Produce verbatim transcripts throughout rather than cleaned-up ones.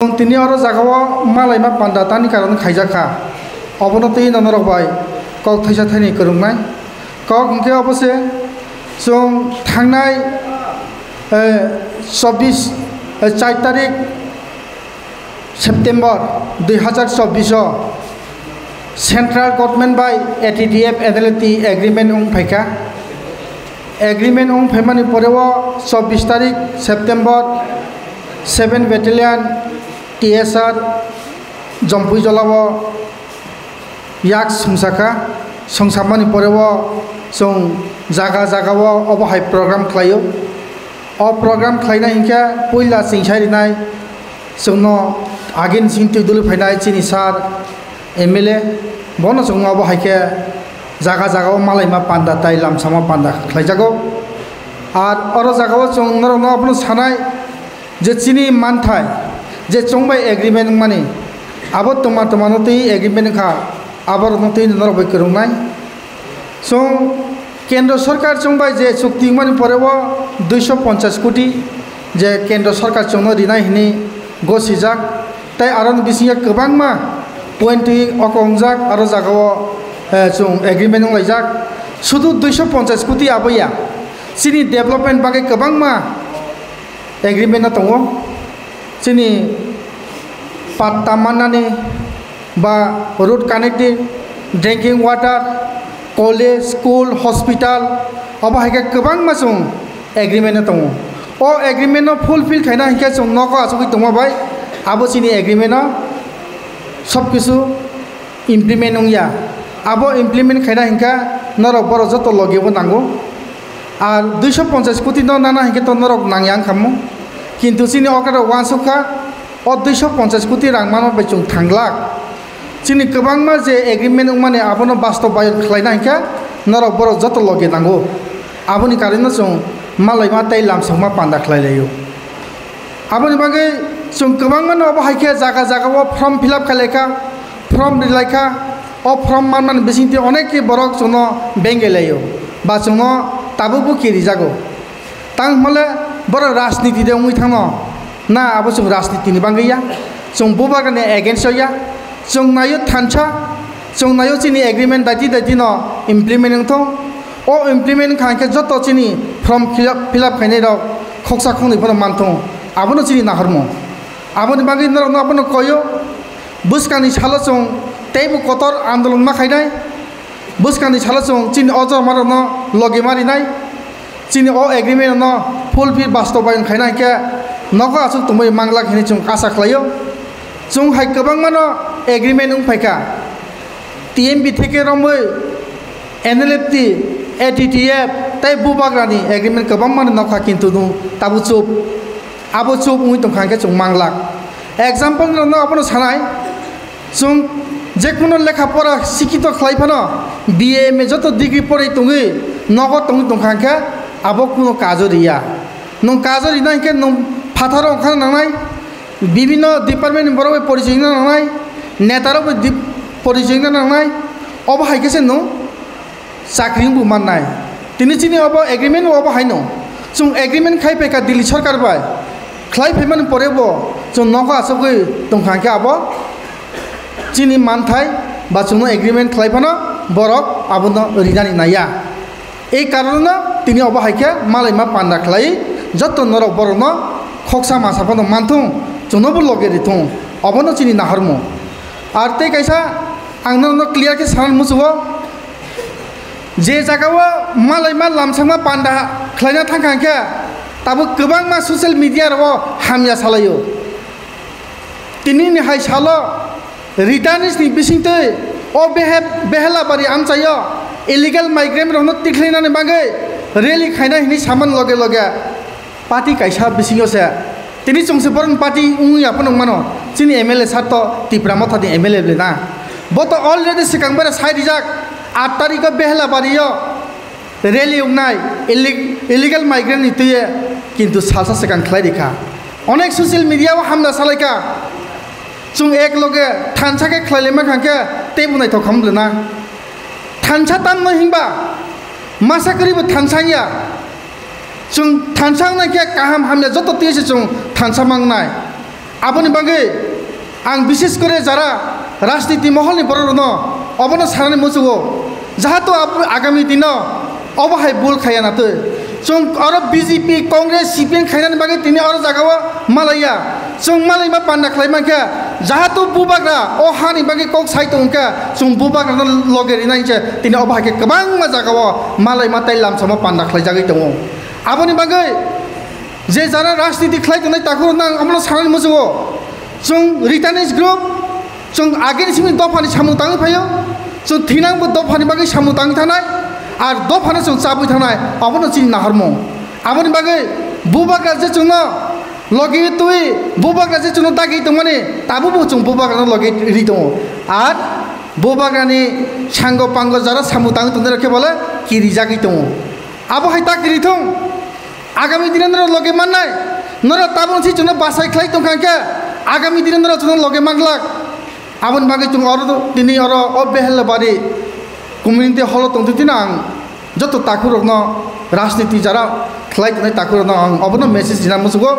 Chwng tini oro jagao malaima panda tani karon khaijak kha. Obono twi norok bai kok thaisa thaini kwrwngnai. Kok hwnkhe obo se, chwng thangnai, eh, chobbish, eh, char tarik September dui hazar chobbish o Central Government bai A T T F N L F T agreement wng phaikha. Agreement wng phaimani pore o chobbish tarik September seven Battalion T S R Jompui Jolao yak songsa kha. Songsamani pore o chwng jaga jaga o obo hai program khlaio. O program khlainai hinkhe puila chwng sai rinai chwngno agini sing twi duli phainai chini sir M L A, bono chwngno obo hai khe jaga jaga o malaima panda tai lamsama panda khlaijago. Ar oro jaga o chwng norokno abono sanai je chini manthai je chwng bai agreement wngmani abo twma twma no twi agreement wngkha, aborokno twi norok bai kwrwngnai. Chwng Kendra Sarkar chwng bai je chukti wngmani pore o duiso ponchas koti je Kendra Sarkar chwngno rinai hwnwi gosijak, tei aroni bisingo kwbangma point twi oko wngjak, aro jagao, eh, chwng agreement wnglaijak. Sudu duiso ponchas koti abo ya, chini development bagwi kwbangma agreement no tongo. Chini patta mannani ba road connecting, drinking water, college, school, hospital, obo hai khe kwbangma chwng agreement no tongo. O agreement no fulfill khaina hinkhe chwng nogo achugwi tongma bai abo chini agreement no sob kisu implement wngya. Abo implement khaina hinkhe norok borok joto logi bo nango. Ar duiso ponchas koti no nana hinkhe to norok nangya wngkha mo. Kintu chini okra rok uansuk kha, o duiso ponchas koti rang mano bai chwng thanglak. Chini kwbangma je agreement wngmani abono bastobayon khlaina hinkhe norok borok joto logi nango. Aboni karinno chwng malaima tei lamsokma panda khlai laio. Aboni bagwi chwng kwbangma no obo hai khe jaga jaga o form fill up khai lai kha, form ri lai kha. O form manmani bisingtwi onek khe borok chwngno bengai laio ba chwngno tabukbo kirijago. Tang hwnle borok rajniti de wngwi thangno na abo chwng rajniti ni bagwi ya, chwng bubagrani against o ya, chwng naio thansa, chwng naio chini agreement daiti daiti no implement wngthong. O implement wngkha hinkhe joto chini form fill up, fill up khainai rok khoksa khoknwi phano manthung, abono chini nahormung. Aboni bagwi norokno abono koyo, bwskangni salo chwng teibo kotor andolon ma khainai, bwskangni salo chwng chini o jormarokno logi ma rinai, chini o agreement no fulfill bastobayon khaina hinkhe nogo aswk tongbai manglak hinwi chwng asa khlaio. Chwng hai kwbangmano agreement wng phaikha. T M B theke romwi N L F T, A T T F tei bubagrani agreement kwbangmani nokha, kintu nwng tabuk chup. Abo chup wngwi tongkha hinkhe chwng manglak. Example rokno abono sanai, chwng jekhuno lekha pora sikito khlai phano B A M A joto degree porwi tongwi nogo tongwi tongkha hinkhe abo kuno kajo riya. Nwng kajo rina hinkhe nwng phatharo wngkhana nangnai, bibinno department ni borok bai porichoi wngna nangnai, neta rok bai dip-, porichoi wngna nangnai, obo hai khe se nwng chakri wngbo mannai. Tini chini obo agreement obo haino. Chwng agreement khai phaikha Delhi sarkar bai. Khlai phaimani pore bo chwng nogo achugwi tongkha hinkhe abo chini manthai ba chwngno agreement khlai phano borok abono rinani naiya. Ei karonno tini obo hai khe malaima panda khlai joto norok borokno khoksa masa phano manthung, chwngnobo loge rithung, obono chini nahormung. Ar tei kaisa ang norokno clear khe sanani muchungo, je jagao malaima lamsakma panda khlaina thangkha hinkhe tabuk kwbangma social media rogo hamya salaio. Tinini hai salo Ritanis ni bisingtwi o behe-, Behelabari amchaio illegal migrant rokno tikhlainani bagwi rally khaina hinwi saman loge loge party kaisa bisingo se. Tini chwngse borokni party wngya phano wngmano. Chini M L A sir to Tipra Motha ni M L A le na. Bo to already swkang bera sai rijak, aat tarikh o Behelabario rally wngnai illeg-, illegal migrant ni twiwi, kintu salsa swkang khlai rikha. Onek social media o hamna salaikha. Chwng ek loge thansa khe khlai laima kha khe teibo naithok kha mwnglwna. Thansa tamno hinba masa kwrwibo thansa wngya. Chwng thansa wngnai khe kaham hamya joto twiwi se chwng thansa mangnai. Aboni bagwi ang bishes kore jara rajniti moholni bororokno obono sanani muchungo, jahato abo agami dino obo hai bul khaya natwi. Chwng oro B J P, Congress, C P M khainani bagwi tini oro jagao malaiya. Chwng malaima panda khlai mankha, jahato bubagra o hani bagwi kok sai tongkha, chwng bubagrano loge rinai se tini obo hai khe kwbangma jagao malaima tei lamsamo panda khlaijagwi tongo. Aboni bagwi je jara rajniti khlai tongnai takhurokno ang omono sanani muchungo, chwng Ritanij group, chwng agini simi dophani samung tangwi phaio, chwng thinangbo dophani bagwi samung tangwi thanai, ar dophano chwng chabwi thanai, obono chini nahormung. Aboni bagwi bubagra je chwngno logi twi, bubagra je chwngno dagi tongmani, tabukbo chwng bubagrano logi ri tongo. Ar bubagrani sango pango jara samung tangwi tongnairok khe bole kirijagwi tongo. Abo hai ta kiri thung. Agami dino norok loge mannai. Norok tabuk si chwngno bachai khlai tongkha khe, agami dino norok chwngno loge manglak. Aboni bagwi chwng oro tini oro o Behelabari community hall o tongtwi tini ang joto takhurokno, rajniti jara khlai tongnai takhurokno ang obono message rina muchungo.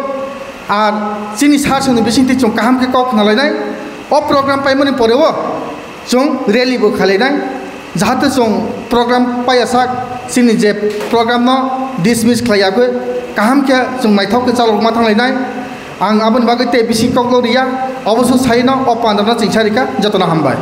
Ar chini sir songni bisingtwi chwng kaham khe kok khna lainai. O program paimani pore o chwng rally bo khlainai, jahate chwng program paiya sak chini je program no dismiss khlai yagwi kaham khe chwng naithok khe chalok ma thanglainai. Ang aboni bagwi tei bisi kok lo riya, oboso saino o pandra no chingsa rikha, jotono hambai.